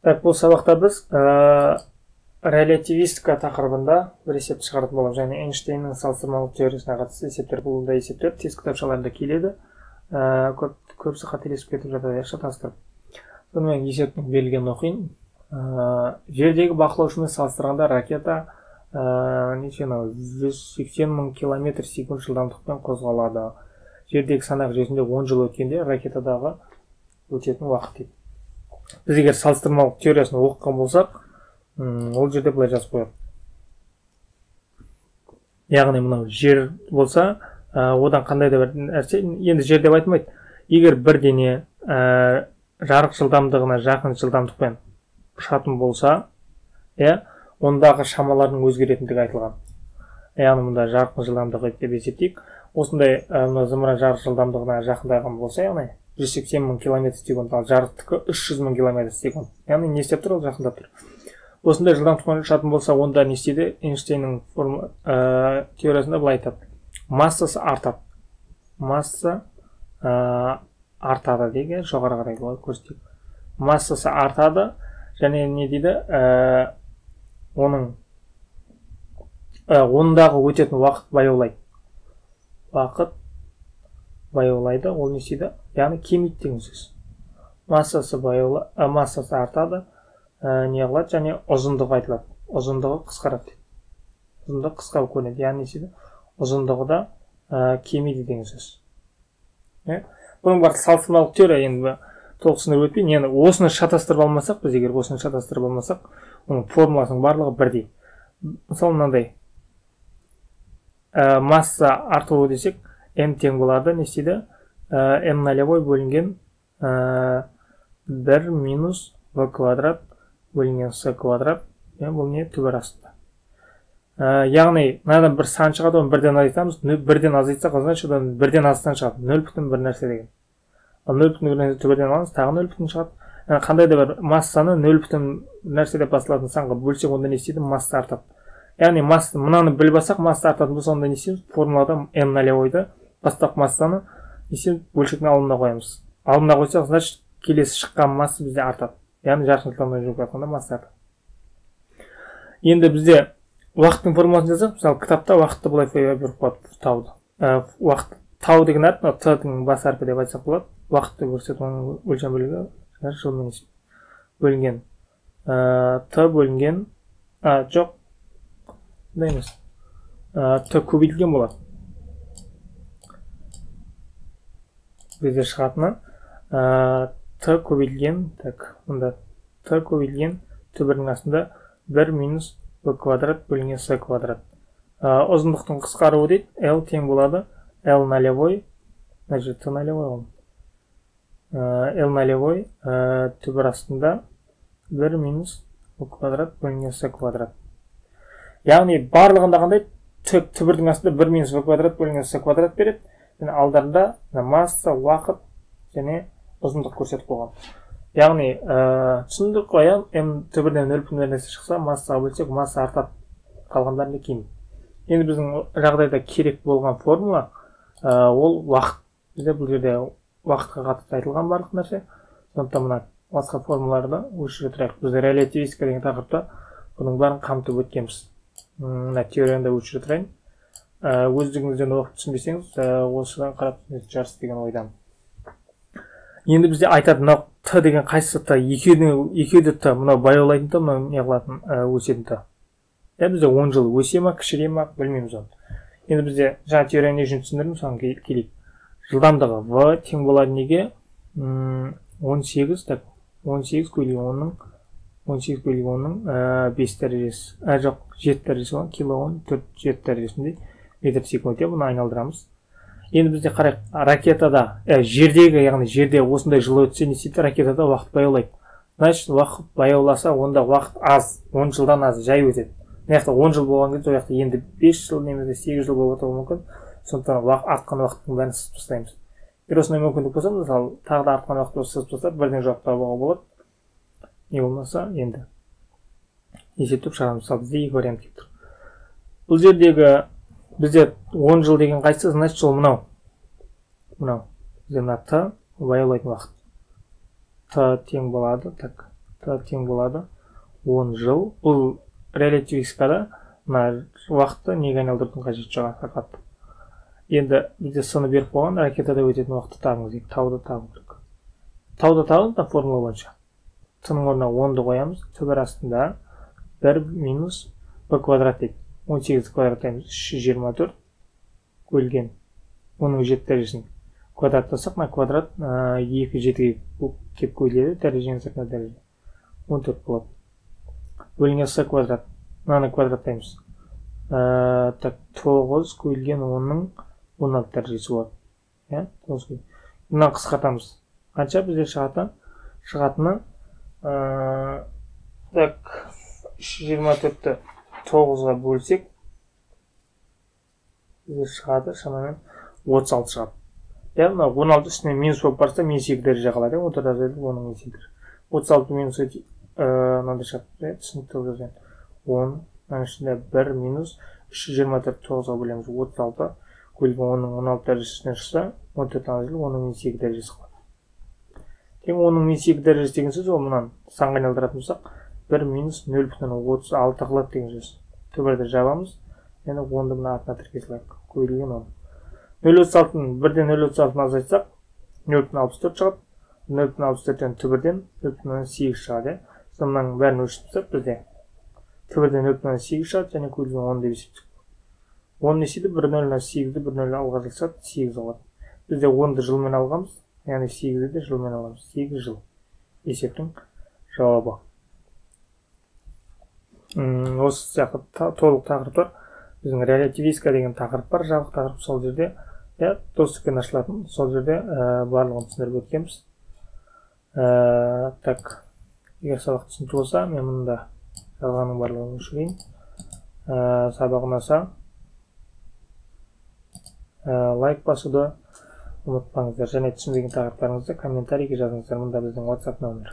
Так, бұл сабақта біз релятивистика тақырыбында бір есепті шығаратын боламыз. Және Эйнштейннің салыстырмалық теориясына қатысты есептер. Бұндай есептер тест кітапшаларында келеді. Көбісі қателесіп кетіп жатады, шатастырып. Сонымен есептің берілгенін оқиын. Жердегі бақылаушымен салыстырғанда ракета неше мынау 180 мың километр секунд жылдамдықпен қозғалады. Жердегі санақ жүйесінде 10 жыл өткенде ракетадағы өтетін уақыт дейді. Біз егер салыстырмалық теориясын оқыған болсақ, ол жерде былай жазып қояды. Яғни мынау жер болса, одан қандай да бір нәрсе, енді жер деп айтмайды. Егер бір дене жарық жылдамдығына жақын жылдамдықпен ұшатын болса, ондағы шамалардың өзгеретіндігі айтылған. Яғни мұнда жарықтың жылдамдығы деп есептейік. Осындай мына зымыран жарық жылдамдығына жақындаған болса, яғни 180 мың километр секунд, ал жарықтікі 300 мың километр секунд. Яғни не істеп тұр, ол жақындап тұр. Осындай жылдамдықпен ұшатын болса, онда не істейді? Эйнштейннің теориясында былай айтады. Массасы артады. Масса артады деген жоғары қарай былай көрсетейік. Массасы артады және не дейді? Оның ондағы өтетін уақыт баяулайды. Уақыт баяулайды, ол не істейді? Яғни кемиді деген сөз. Массасы массасы артады, не қылады, және ұзындығы айтылады. Ұзындығы қысқарады. Ұзындығы қысқа көрінеді. Яғни не істейді? Ұзындығы да кемиді деген сөз. Бұның барлығы салыстырмалық теория, енді толық түсіндіріп өтпейін. Яғни осыны шатастырып алмасақ, біз егер осыны шатастырып алмасақ, оның формуласының барлығы бірдей. Мысалы мынандай масса артуы десек, m тең болады, не істейді? M нолевой бөлінген 1 минус v квадрат бөлінген с квадрат. Бұл не? Түбір астында. Яғни мынадан бір сан шығады, оны бірден азайтамыз. Бірден азайтсақ, значит, одан бірден аздан шығады. 0,1 нәрсе деген. Ал 0,1 нәрсе түбірден аламыз, тағы 0,1 шығады. Қандай да бір массаны 0,1 нәрсе деп басылатын санға бөлсек, онда не істейді? Масса артады. Яғни масса, мынаны біліп алсақ, масса артатын болса, онда не істейміз? Формулада m нолевойды, бастапқы массаны не істейміз? Бөлшектің алдына қоямыз. Алдына қойсақ, значит, келесі шыққан масса бізде артады. Яғни жарқын жылдамдықпен жүріп жатқанда масса артады. Енді бізде уақыттың формуласын жазсақ, мысалы кітапта уақытты былай беріп қояды, тауды. Уақыт тау деген әріп, мынау т-дің бас әрпі деп айтсақ болады. Уақытты көрсетіп, оның өлшем бірлігі жылмен бөлінген. Т бөлінген, жоқ, бұндай емес. Т көбейтілген болады. Бізде шығатыны Т көбейтілген, так, мұнда Т көбейтілген түбірдің астында 1 минус в квадрат бөлінген с квадрат. Ұзындықтың қысқаруы дейді, L тең болады, L нолевой, значит, Т нолевой ол. L нолевой түбір астында 1 минус в квадрат бөлінген с квадрат. Яғни барлығында қандай? Түбірдің астында 1 минус в квадрат бөлінген с квадрат береді. Және алдарында масса, уақыт және ұзындық көрсетіп қойған. Яғни түсіндік қой, m түбірден 0,1 нәрсе шықса, массаға бөлсек, масса артады, қалғандарында кемиді. Енді біздің жағдайда керек болған формула ол уақыт. Бізде бұл жерде уақытқа қатысты айтылған барлық нәрсе. Сондықтан мына басқа формулаларды өшіре тұрайық. Біз релятивистика деген тақырыпта бұның бәрін қамтып өткенбіз. Мына теорияны да өшіре тұрайын. Өздігіңізден оқып түсінбесеңіз, осыдан қарап түсінетін шығарсыз деген ойдамын. Енді бізде айтады, мынау Т деген қайсысы Т? Екеуі де Т. Мынау баяулайтын Т, мынау не қылатын, өсетін Т. Бізде 10 жыл өсе ма, кішіре ма, білмейміз оны. Енді бізде жаңа теорияны не үшін түсіндірдім, соған келейік. Жылдамдығы В тең болады неге? 18, так, 18 көйлеген 10-ның, 18 көйлеген 10-ның 5 дәрежесі, жоқ, 7 дәрежесі болған, кило 10, 4, 7 дәрежесіндей метр секунд, бұны айналдырамыз. Енді бізде қарайық, ракетада, жердегі, яғни жерде осындай жыл өтсе, не істейді? Ракетада уақыт баяулайды. Значит, уақыт баяуласа, онда уақыт аз, 10 жылдан аз жай өтеді. Мына жақта 10 жыл болған кезде, ол жақта енді 5 жыл немесе 8 жыл болып отыруы мүмкін. Сондықтан артқан уақыттың бәрін сызып тастаймыз. Егер осындай мүмкіндік болса, мысалы, тағы да артқан уақытты сызып тастап, бірден жауап табуға болады. Не болмаса, енді есептеп шығарамыз. Мысалы, бізде екі вариант келіп тұр. Бұл жердегі бізде 10 жыл деген қайсысы, значит, ол мынау. Мынау. Бізде мына Т баяулайтын уақыт. Т тең болады, так, Т тең болады 10 жыл. Бұл релятивистикада мына уақытты неге айналдырудың қажеті жоқ, аса қатты. Енді бізде с-ны беріп қойған, ракетада өтетін уақытты табуымыз керек, тауды табу керек. Тауды табамыз да формула бойынша. Т-ның орнына 10-ды қоямыз, түбір астында 1 минус b квадрат дейді. 18 квадраттаймыз, 324 бөлген 10-ның 7 дәрежесін квадраттасақ, мына квадрат 2 7-ге келіп көбейтіледі, дәреженің сыртына дәреже 14 болады. Бөлінген с квадрат, мынаны квадраттаймыз. Так, 9 көбейтілген 10-ның 16 дәрежесі болады. Иә, 9. Мынаны қысқартамыз. Қанша бізде шығады? Шығатыны так, 324-ті 9-ға бөлсек, бізде шығады шамамен 36 шығады. Иә, мына 16 үстіне минус болып барса, минус 2 дәреже қалады. 14 азайтылып, 10-ның минус 2. 36 минус мынандай шығады. Түсінікті болып жазайын. 10, мынаның ішінде 1 минус 324 9-ға бөлеміз, 36 бөлінген 10-ның 16 дәрежесінен шықса, 14 азайтылып, 10-ның минус 2 дәрежесі қалады. Тең 10-ның минус 2 дәрежесі деген сөз, ол мынаны санға айналдыратын болсақ, 1 минус 0,36 қылады деген сөз. Түбірді жабамыз, енді 10-ды мына артына тіркей салайық. Көбейтілген 10. 0,36-ны 1-ден 0,36-ны азайтсақ, 0,64 шығады. 0,64-тен түбірден 0,8 шығады. Сосын мынаның бәрін өшіріп тастап, бізде түбірден 0,8 шығады және көбейтілген 10 деп есептейік. 10 не істейді? 1,08-ді 1,0 алға жылсақ, 8 алады. Бізде 10-ды жылмен алғанбыз, яғни 8-ді де жылмен аламыз. 8 жыл есептің жауабы. Осы сияқты толық тақырып бар. Біздің релятивистика деген тақырып бар, жабық тақырып, сол жерде, иә, достықпен ашылатын, сол жерде барлығын түсіндіріп өткенбіз. Так, егер сабақ түсінікті болса, мен мұнда жазғанның барлығын өшірейін. Сабақ ұнаса, лайк басуды ұмытпаңыздар және түсінбеген тақырыптарыңызды комментарийге жазыңыздар. Мұнда біздің WhatsApp нөмір.